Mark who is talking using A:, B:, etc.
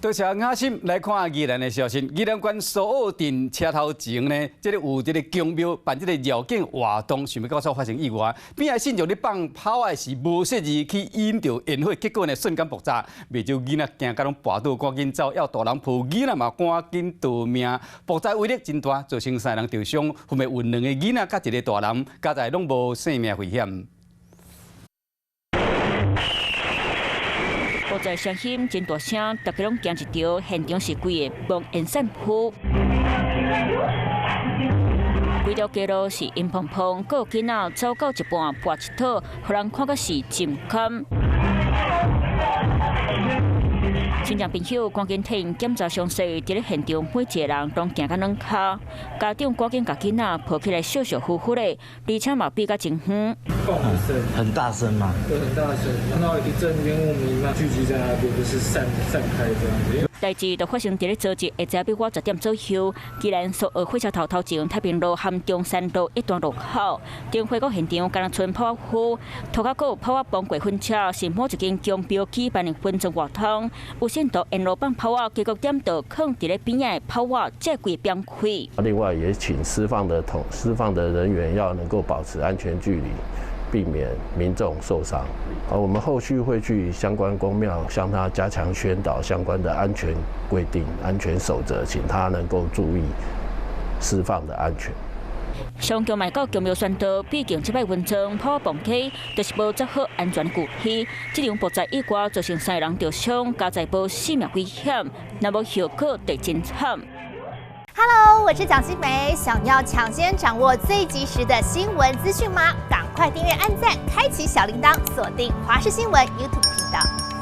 A: 多謝雅心。來看宜蘭的消息，宜蘭縣蘇澳鎮車頭前呢，這个有這个宮廟辦這个繞境活動，想欲到煞發生意外，邊仔信眾咧放炮仔時無細意去引著煙火，結果呢瞬間爆炸，袂少囡仔驚甲攏跋倒，趕緊走，猶大人抱囡仔嘛趕緊逃命。爆炸威力真大，造成三人受傷，分別有兩个囡仔佮一个大人，佳哉攏無性命危險。
B: 爆炸聲音真大聲，大家攏驚一跳。現場是規个濃煙散布，規條街路是陰滂滂，閣有囡仔走到一半跋一倒，予人看甲是真毋甘。親戚朋友趕緊替𪜶檢查傷勢，佇咧現場每一个人攏驚甲軟跤，家長趕緊共囡仔抱起來，惜惜扶扶的，而且嘛避甲真遠。
C: 很大聲嗎？
D: 對，很大聲，然後一陣煙霧彌漫，聚集在那邊，就是散開這樣子。
B: 代誌就發生佇咧昨日下晝欲外10點左右，宜蘭蘇澳火車頭頭前太平路和中山路一段路口，點火過現場，敢若賰炮仔雨，塗跤閣有炮仔磅過粉車，是某一間宮廟舉辦的分裝活動，有信徒沿路放炮仔，結果點著囥佇咧邊仔的炮仔，這規崩開。
E: 另外，也請施放的人員要能夠保持安全距離，避免民眾受傷。而我們後續會去相關宮廟向他加強宣導相關的安全規定、安全守則，請他能夠注意施放的安全。
B: 上強嘛到宮廟宣導，畢竟這擺分裝炮仔磅起，就是無做好安全顧慮。這場爆炸意外造成三人受傷，佳哉無性命危險，若無後果就真慘。
F: Hello，我是蔣新梅，想要搶先掌握最及時的新聞資訊嗎？趕快訂閱、按讚、開啟小鈴鐺，鎖定華視新聞 YouTube 頻道。